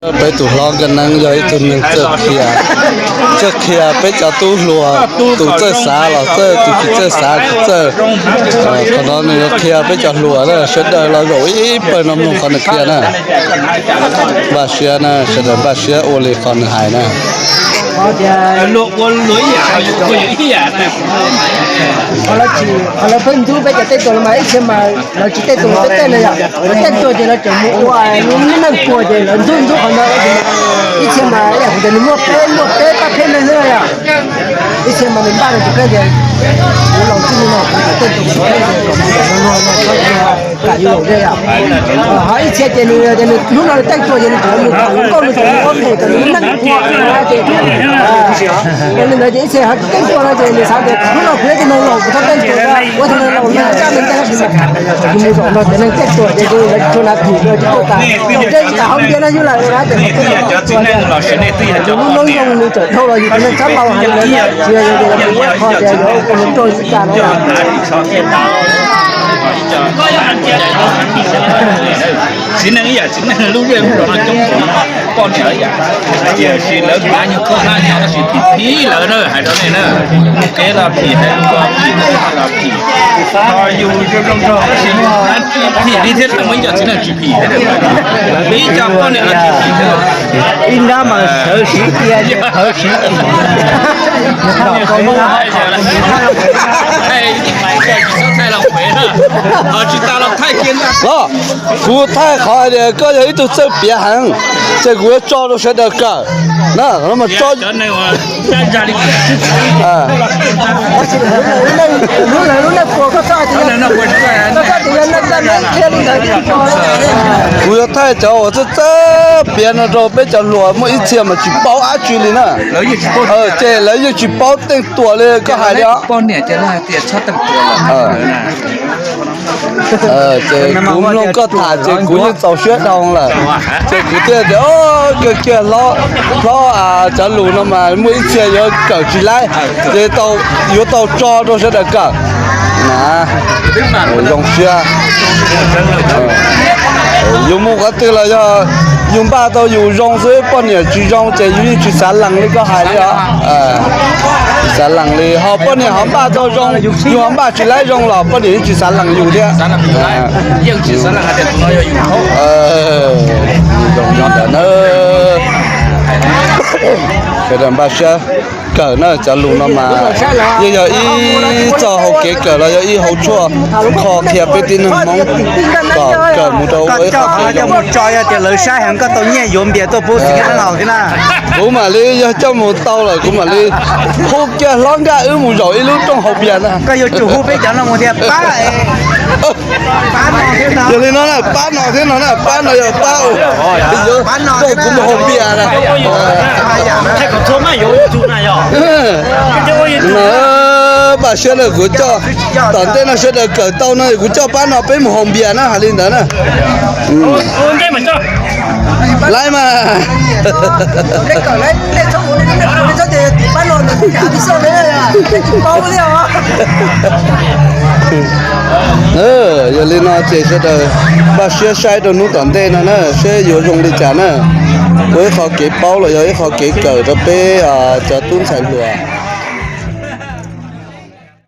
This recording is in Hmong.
Peb tus hlob Nkaj Neeb yog ib tug neeg txawj qhia, txawj qhia peb cov tub hluas, tus txawj xav los txawj, tus tsis txawj xav tsis txawj. Qhov no nws yuav qhia peb cov hluas na, sawv daws los zaum ib pawg no mloog qhov nws qhia na. Npaj siab na, sawv daws npaj siab ua li qhov nws hais na. Qhov lawv pheej ntxub peb cov tej tuas los mas ib txhia mas lawv tsis tej tuas peb tej na yom, lawv tej tuas ces lawv tseem mus ua lub neej puas ces lawv ntxub ntxub qhov ntawd. Ib txhia mas ib yam kuv tias nws muaj peb muaj peb pab pheej neeg xwb yom. Ib txhia mas nws npaj nws tus kheej tias kuv laus txij li no kuv tej tuas kom mus kom mus kom luag luag txhob kam yus laus dej yom. Ho ib txhia ces nws tias nws hnub no nws tej tuas ces nws tseem mus tham hluas nkauj nws tseem mus ua phem kom nws lub neej puas ces li ntawd ces ib txhia ho tsis tej tuas no ces nws xav tias hnub no kuv yog tus neeg laus kuv txhob tej tuas ua tus neeg laus neeg caj neeg caj tab sis mas yus mus zaum nrog cov neeg tej tuas ces lawv tsis tshua nav phim lawv tsis tau tas, zaum ntshe tsis tas hauv ntiav no yus lawm na ces lub noob zoo nws tseem dhau los yus tus neeg txhob laus heev li na, tsis yog yus tias yus mus ua qho tias yus ua tus neeg rau yus cas no. Txiv neej ib yam txiv neej lub zej lub zos no coob poj niam ib yam, tiam sis lawv mas nyuag koj hnab nyob tab sis phim phim lawv na, hais rau nej na, mus kev los phim, hais lus los phim, ua hauj lwm los phim. Ho yus zoo zoo nraug tab sis yus hnab tsis phim li thiab, muaj ib co txiv neej tsis phim thiab, ib co poj niam los tsis phim thiab. Ib hnab mas sawv siv cia, sawv siv. Los, kuv thaij qhov hais tias koj yog ib tug txawj piav heev, ces kuv yuav tso rau sawv daws kawm na, no mas tso. Kuv yuav thaij cov uas txawj txawj piav no rau peb cov hluas, muaj ib txhia mas tsis paub dab tsi li na. Ces lawv yeej tsis paub teej tuas li koj hais li os. Ces kuv mloog koj tham ces kuv yeej txaus siab dhau lawm. Ces kuv thiaj tias, o, kiag kiag hlob, hlob, cov lus no mas muaj ib txhia yuav kawm tsis laib, ces yuav tau tso rau sawv daws kawm na. Zoo siab. Yus mus qhov twg los yog yus npaj tau yus zoo xwb, poj niam tsis zoo ces yus yeej tsis xav lees li koj hais li os. Tsis xav lees li, ho poj niam ho npaj tau zoo, yus ho npaj tsis laib zoo los poj niam yeej tsis xav lees yus thiab. Zoo li ntawd na. Sawv daws npaj siab kawm na, cov lus no mas yeej yog ib txoj hau kev kawm los yog ib hauv tshuaj kho qhia peb tib neeg Hmoob kom kawm mus rau ua ib qho kev zoo. Mus tso yog tias lawv saib heev koj tau nyiaj yuav npias tuaj pub xwb na. Kuv mam li yog coj mus tau lawm kuv mam li hu kiag hlob Nkaj wb mus zaum ib lub rooj haus npias na. Koj yuav tsum hu peb cov no mus tias pab, yog li no na, pab no thiab no na, pab no yog pab, pab no kuv mus haus npias na. Npaj siab na, kuv coj, tom ntej no sawv daws kawm tau no kuv coj pab no peb mus haus npias na, hais li ntawd na. Laib mas. Yog li no ces sawv daws npaj siab saib rau hnub tom ntej no na, seb yuav zoo li cas na. Ua ib qho kev paub los yog ib qho kev kawm rau peb cov tub ntxhais hluas.